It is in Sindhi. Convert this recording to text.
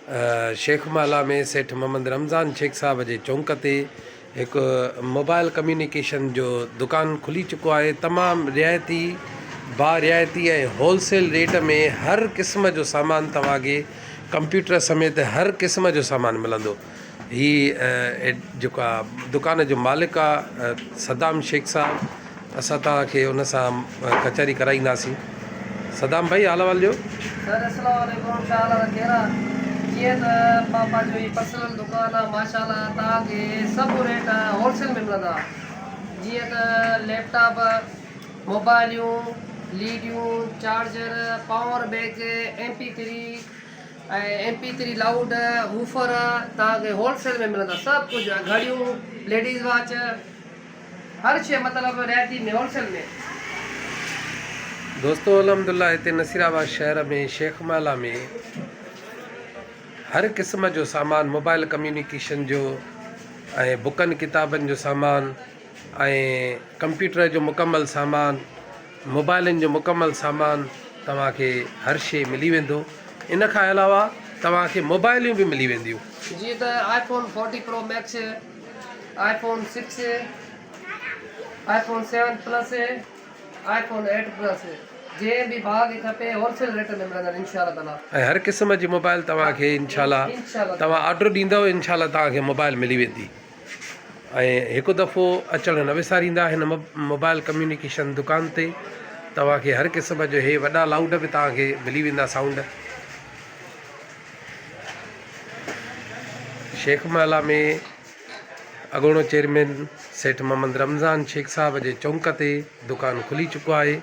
شيخ محلا ۾ سيٺ محمد رمضان شيخ صاحب جي چونڪ تي هڪ موبائل ڪميونيڪيشن جو دڪان کلي چڪو آهي تمام رعايتي با رعايتي ۽ هول سيل ريٽ ۾ هر قسم جو سامان توهان کي ڪمپيوٽر سميت هر قسم جو سامان ملندو هي جيڪو آ دڪان جو مالڪ آ صدام شيخ صاحب اسان توهان کي ان سان ڪچهري ڪرائينداسين صدام ڀائي حال احوال ڏيو. سر اسلام عليڪم ڇا حال آ خير آ جيئن ته مان پنهنجو هي پرسنل دڪان آ ماشاءالله توهان کي سڀ ريٽ هول سيل ۾ ملندا جيئن ته ليپ ٽاپ موبائليون ليڊيون charger power bank M P three ۽ M P three loud woofer توهان کي هول سيل ۾ ملندا سڀ ڪجهه گهڙيون ليڊيز واچ هر شي مطلب رعايتي ۾ هول سيل ۾. دوستو الحمدالله هتي نصير آباد شهر ۾ شيخ محلا ۾ هر قسم جو سامان موبائل ڪميونيڪيشن جو ۽ بڪن ڪتابن جو سامان ۽ ڪمپيوٽر جو مڪمل سامان موبائلن جو مڪمل سامان توهان کي هر شي ملي ويندو ان کان علاوه توهان کي موبائليون به ملي وينديون. جيئن ته iPhone forty pro max, iPhone six, iPhone seven plus, iPhone eight plus جنهن به ڀاء کي کپي هول سيل ريٽ ۾ ملندن انشاء الله تعالي. ۽ هر قسم جي موبائل توهان کي انشاء الله توهان آرڊر ڏيندؤ انشاء الله توهان کي موبائل ملي ويندي. ۽ هڪ دفعو اچڻ نه وساريندا هن موبائل ڪميونيڪيشن دڪان تي توهان کي هر قسم جو هي وڏا لائوڊ به توهان کي ملي ويندا سائونڊ شيخ محلا ۾ اڳوڻو چيئرمين سيٺ محمد رمضان شيخ صاحب جي چونڪ تي دڪان کلي چڪو آهي.